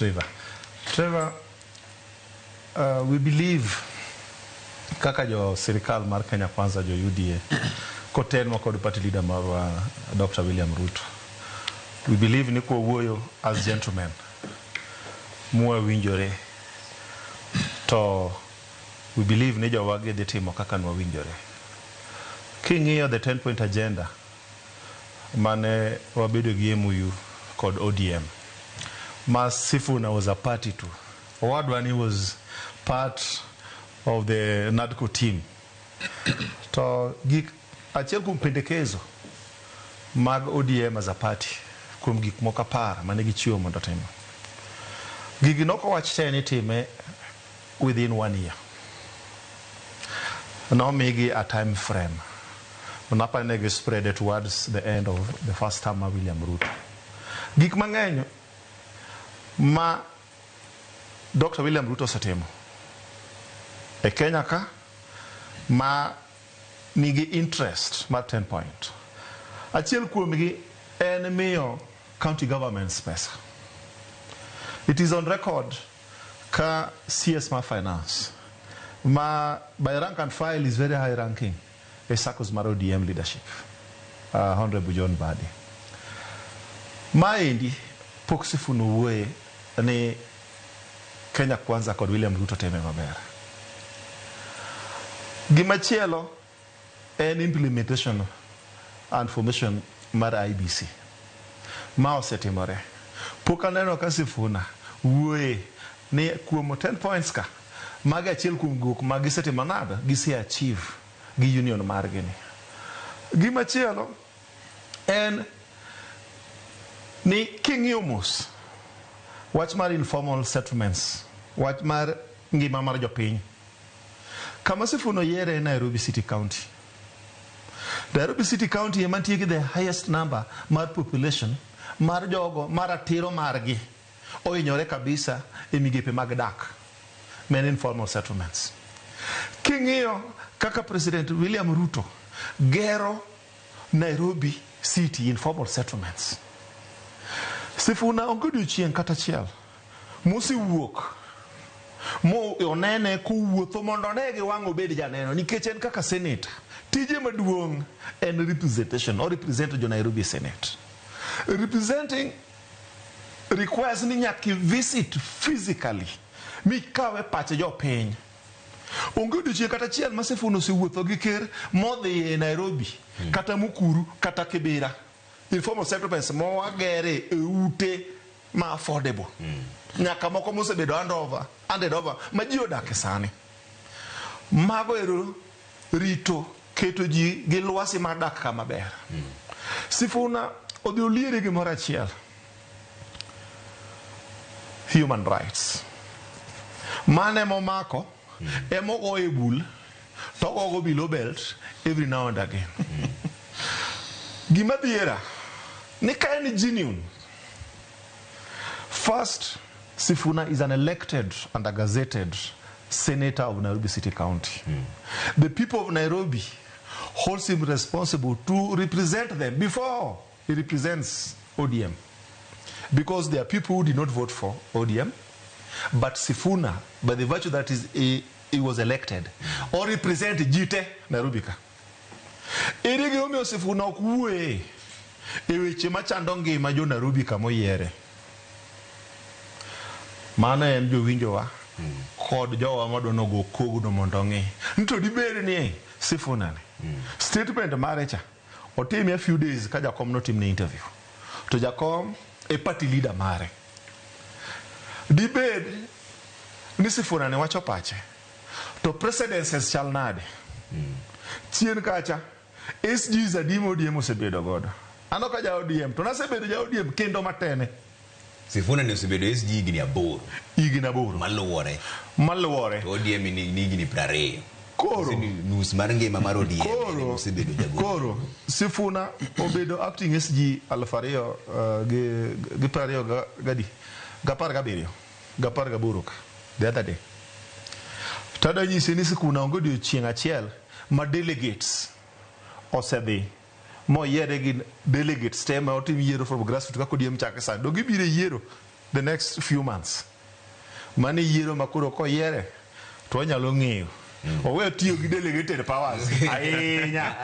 Trevor. Trevor, we believe kaka jo sirikal mar Kenya Kwanza, jo UDA, kotenwa kod party leader marwa Dr. William Ruto. We believe ni kwawuoyo as gentlemen mwawinjore to we believe ni jowagi dhi timo kaka nwawinjore. King'iyo the 10 point agenda mane wabedo gi MOU kod ODM ma Sifuna was a party to. Owadwa ni was part of the NADCO team. To gik achiel kuom pendekezo mag ODM as a party kuom gik moko 10 mane gichiwo mondo otim. Gigi nokowach te ni time within one year. Nomigi a time frame. Napani ne gi spread it towards the end of the first term mar William Ruto. Gik mang'eny ma Dr. William Ruto osetimo e Kenya ka ma nigi interest mar 10 point. Achiel kuomgi en miyo county governments pesa. It is on record ka CS mar finance ma by rank and file is very high ranking e circles mar ODM leadership, Honorable John Mbadi. Maendi pok Sifuna owuoye ni Kenya Kwanza kod William Ruto time maber. Gimachielo en implementation and formation mar IEBC. Ma osetimore. Pok aneno ka Sifuna wuoye ni kuom 10 points ka magi achiel kuom gik ma gisetimo nade gise achieve gi union margi ni. Gimachielo en ni king'iyo mos wach mar informal settlements, wach mar ngima mar jopiny, kama Sifuna oyiere en Nairobi City County. Nairobi City County ema nitie gi the highest number mar population mar jogo ma ratiro margi ohinyore kabisa e migepe mag dak men informal settlements. King'iyo kaka President William Ruto gero Nairobi City informal settlements, Sifuna onge odiochieng' kata achiel mosewuok mo onene kowuotho mondo one gi wang' obed janeno nikech en kaka senator tije maduong' en representation o represent jo Nairobi Senate. Representing requires ni nyaka visit physically mikawe pach jopiny. Onge odiochieng' kata achiel ma Sifuna osewuotho gi ker modhi e Nairobi kata Mukuru kata Kibera informal settlements mowagere e ute ma affordable nyaka moko mosebedo handed over ma ji odake sani. Mago ero rito keto ji gi lwasi mar dak kama ber. Sifuna odhi oliere gimoro achiel, human rights. Mano emomako emogoye bul to ogogo below belt every now and again. Gima dhiera ni ka en genuine. First, Sifuna is an elected and a gazetted senator of Nairobi City County. The people of Nairobi holds him responsible to represent them before he represents ODM. Because there are people who did not vote for ODM, but Sifuna, by the virtue that is he was elected, or represent jite Nairobi ka. Ere gimomiyo Sifuna ok wuoye e weche machando ngima jo Nairobi kamoyiere? Mano en jowinjowa kod jowa madwa nogo kogno mondo ong'i. Ni to dibed ni Sifuna ni statement mare cha otime a few days ka jakom notimne interview. To jakom e party leader mare. Dibed ni Sifuna ni wacho pache. To precedences chal nade? Chien kacha SGs adi ma ODM osebedo godo? An ok aja ODM to nasebedo ja ODM kendo matene. Sifuna ni osebedo SG higni 8. Higni 8. Maluwore. Maluwore. To ODM ni higni 20. Koro. Nus mar ngima mar ODM osebedo jagoro. Koro Sifuna obedo acting SG 2000 gi 20 gadi ga 17 ga 18 ka the other day. Tadwa nyisi ni Sifuna onge odiochieng' achiel ma delegates osedhi moyiere gi delegates te ma otim yiero from grassroots kaka ODM chake sani. Dong gibiro e yiero. the next few months. Mano e yiero ma koro koyiere to wanyalo ng'eyo. Owe tiyo gi delegated powers ahinya.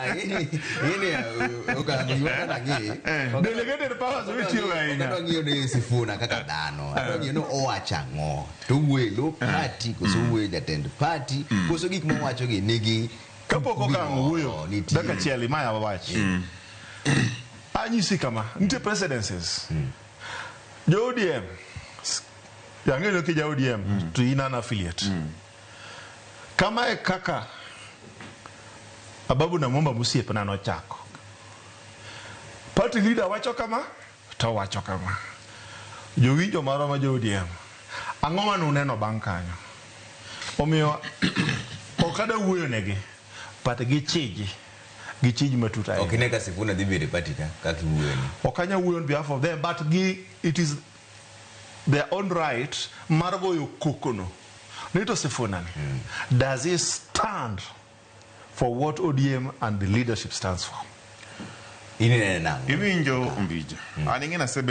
Delegated powers owe tiyo ahinya. Adwa ng'iyo ni Sifuna kaka dhano. Adwa ng'iyo ni owacho ang'o. To owuoyo e lo party koso owuoyo e jatend party koso gik mowacho gi nigi Kapok okang' owuoyo nitie. dakika achiel imaya wach. Anyisi kama, nitie presidencies. Jo ODM, ang'eyo ni kija ODM to in an affiliate. Kama e kaka Ababu Namwamba mosiepna nochako. Party leader wacho kama, to wacho kama. Jowinjo marwa ma jo ODM, ang'o mane uneno bang' kanyo? Omiyo ok adwa wuoyo negi, but gichiji, gichij matut ahinya. Ok ine ka Sifuna dhi bedo e party ka kaka iwuoyo ni. Ok anyal wuoyo on behalf of them, but gi, it is their own right mar goyo koko no. Ni to Sifuna ni, does he stand for what ODM and the leadership stands for? In inene nang'o? Iwinjo Ombija. An ing'e nasebedo